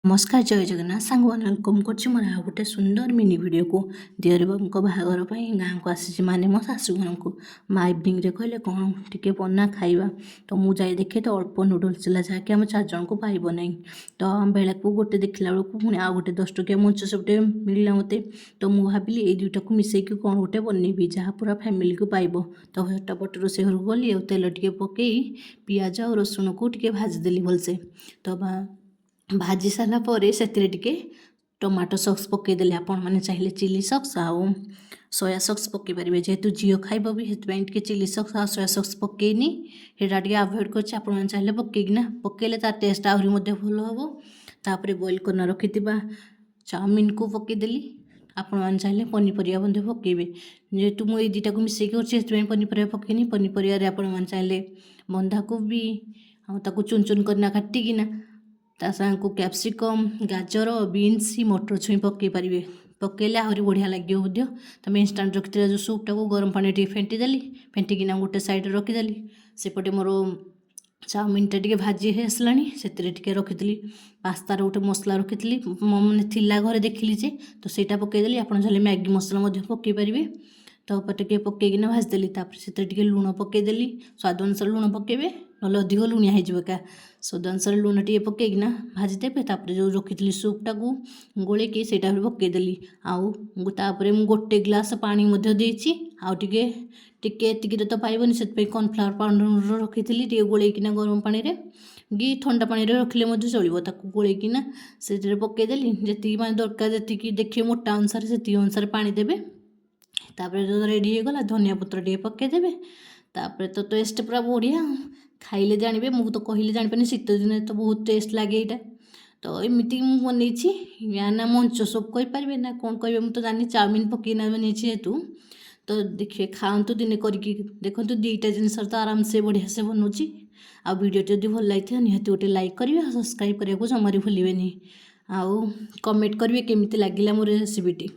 ନମସ୍କାର, ଜୟ ଜଗନ୍ନାଥ ସାଙ୍ଗମାନେ। Welcome କରୁଛି ମୋର ଆଉ ଗୋଟେ ସୁନ୍ଦର ମିନି ଭିଡ଼ିଓକୁ। ଦିଅର ବାବୁଙ୍କ ବାହାଘର ପାଇଁ ଗାଁକୁ ଆସିଛି, ମାନେ ମୋ ଶାଶୁଘରକୁ। ମା ଇଭିନିଂରେ କହିଲେ, କ'ଣ ଟିକେ ବନା ଖାଇବା। ତ ମୁଁ ଯାଇ ଦେଖେ ତ ଅଳ୍ପ ନୁଡ଼ଲ୍ସ ଥିଲା, ଯାହାକି ଆମ ଚାରି ଜଣଙ୍କୁ ପାଇବ ନାହିଁ। ତ ବେଳକୁ ଗୋଟେ ଦେଖିଲା ବେଳକୁ ପୁଣି ଆଉ ଗୋଟେ 10 ଟଙ୍କିଆ ମଞ୍ଚ ସୁପ୍ଟେ ମିଳିଲା ମୋତେ। ତ ମୁଁ ଭାବିଲି, ଏଇ ଦୁଇଟାକୁ ମିଶେଇକି କ'ଣ ଗୋଟେ ବନେଇବି, ଯାହା ପୁରା ଫ୍ୟାମିଲିକୁ ପାଇବ। ତ ଝଟପଟ ରୋଷେଇ ଘରକୁ ଗଲି ଆଉ ତେଲ ଟିକେ ପକେଇ ପିଆଜ ଆଉ ରସୁଣକୁ ଟିକେ ଭାଜିଦେଲି ଭଲସେ। ତ ଭାଜି ସାରିଲା ପରେ ସେଥିରେ ଟିକେ ଟମାଟୋ ସସ୍ ପକାଇଦେଲି। ଆପଣମାନେ ଚାହିଁଲେ ଚିଲି ସସ୍ ଆଉ ସୋୟା ସସ୍ ପକାଇ ପାରିବେ। ଯେହେତୁ ଝିଅ ଖାଇବ ବି, ସେଥିପାଇଁ ଟିକେ ଚିଲି ସସ୍ ଆଉ ସୋୟା ସସ୍ ପକାଇନି, ସେଇଟା ଟିକେ ଆଭଏଡ଼ କରିଛି। ଆପଣମାନେ ଚାହିଁଲେ ପକାଇକିନା ପକାଇଲେ ତା ଟେଷ୍ଟ ଆହୁରି ମଧ୍ୟ ଭଲ ହେବ। ତାପରେ ବଏଲ୍ କରିନା ରଖିଥିବା ଚାଉମିନକୁ ପକାଇଦେଲି। ଆପଣମାନେ ଚାହିଁଲେ ପନିପରିବା ମଧ୍ୟ ପକାଇବେ। ଯେହେତୁ ମୁଁ ଏଇ ଦୁଇଟାକୁ ମିଶାଇକି କରୁଛି, ସେଥିପାଇଁ ପନିପରିବା ପକାଇନି। ପନିପରିବାରେ ଆପଣମାନେ ଚାହିଁଲେ ବନ୍ଧାକୋବି ଆଉ ତାକୁ ଚୁନ ଚୁନ କରିନା କାଟିକିନା, ତା ସାଙ୍ଗକୁ କ୍ୟାପ୍ସିକମ୍, ଗାଜର, ବିନ୍ସ, ମଟର ଛୁଇଁ ପକାଇ ପାରିବେ। ପକାଇଲେ ଆହୁରି ବଢ଼ିଆ ଲାଗିବ ମଧ୍ୟ। ତମେ ଇନଷ୍ଟାଣ୍ଟ ରଖିଥିବା ଯେଉଁ ସୁପ୍ଟାକୁ ଗରମ ପାଣିରେ ଟିକେ ଫେଣ୍ଟି ଦେଲି। ଫେଣ୍ଟିକିନା ଗୋଟେ ସାଇଡ଼୍ରେ ରଖିଦେଲି। ସେପଟେ ମୋର ଚାଉମିନଟା ଟିକେ ଭାଜି ହେଇ ଆସିଲାଣି। ସେଥିରେ ଟିକେ ରଖିଥିଲି ପାସ୍ତାର ଗୋଟେ ମସଲା ରଖିଥିଲି, ମାନେ ଥିଲା ଘରେ, ଦେଖିଲି ଯେ, ତ ସେଇଟା ପକାଇଦେଲି। ଆପଣ ଚାହିଁଲେ ମ୍ୟାଗି ମସଲା ମଧ୍ୟ ପକାଇ ପାରିବେ। ତ ଟିକେ ପକାଇକିନା ଭାଜିଦେଲି। ତାପରେ ସେଥିରେ ଟିକେ ଲୁଣ ପକାଇଦେଲି। ସ୍ୱାଦ ଅନୁସାରେ ଲୁଣ ପକାଇବେ, ନହେଲେ ଅଧିକ ଲୁଣିଆ ହେଇଯିବ ଏକା। ସ୍ୱାଦ ଅନୁସାରେ ଲୁଣ ଟିକେ ପକାଇକିନା ଭାଜିଦେବେ। ତାପରେ ଯେଉଁ ରଖିଥିଲି ସୁପ୍ଟାକୁ ଗୋଳେଇକି, ସେଇଟା ବି ପକାଇଦେଲି। ଆଉ ତାପରେ ମୁଁ ଗୋଟେ ଗ୍ଲାସ୍ ପାଣି ମଧ୍ୟ ଦେଇଛି। ଆଉ ଟିକେ ଟିକେ ଏତିକିରେ ତ ପାଇବନି, ସେଥିପାଇଁ କର୍ଣ୍ଣଫ୍ଲାୱାର ପାଉଡ଼ର ରଖିଥିଲି ଟିକେ ଗୋଳେଇକିନା, ଗରମ ପାଣିରେ କି ଥଣ୍ଡା ପାଣିରେ ରଖିଲେ ମଧ୍ୟ ଚଳିବ। ତାକୁ ଗୋଳେଇକିନା ସେଥିରେ ପକାଇଦେଲି। ଯେତିକି ପାଣି ଦରକାର, ଯେତିକି ଦେଖିବେ ମୋଟା ଅନୁସାରେ, ସେତିକି ଅନୁସାରେ ପାଣି ଦେବେ। ତାପରେ ରେଡ଼ି ହେଇଗଲା। ଧନିଆ ପତ୍ର ଟିକେ ପକାଇଦେବେ। ତାପରେ ତ ଟେଷ୍ଟ ପୁରା ବଢ଼ିଆ। ଖାଇଲେ ଜାଣିବେ, ମୁଁ ତ କହିଲେ ଜାଣିପାରିନି। ଶୀତ ଦିନେ ତ ବହୁତ ଟେଷ୍ଟ ଲାଗେ ଏଇଟା। ତ ଏମିତି ମୁଁ ବନେଇଛି। ୟା ନା ମଞ୍ଚ ସୁପ୍ କହିପାରିବେ ନା କ'ଣ କହିବେ, ମୁଁ ତ ଜାଣିନି। ଚାଉମିନ ପକେଇନା ବନେଇଛି ଯେହେତୁ, ତ ଦେଖିବେ, ଖାଆନ୍ତୁ, ଦିନେ କରିକି ଦେଖନ୍ତୁ। ଦୁଇଟା ଜିନିଷରେ ତ ଆରାମସେ ବଢ଼ିଆ ସେ ବନଉଛି। ଆଉ ଭିଡ଼ିଓଟି ଯଦି ଭଲ ଲାଗିଥିବ, ନିହାତି ଗୋଟେ ଲାଇକ୍ କରିବେ ଆଉ ସବସ୍କ୍ରାଇବ୍ କରିବାକୁ ଜମାରୁ ଭୁଲିବେନି। ଆଉ କମେଣ୍ଟ କରିବେ କେମିତି ଲାଗିଲା ମୋର ରେସିପିଟି।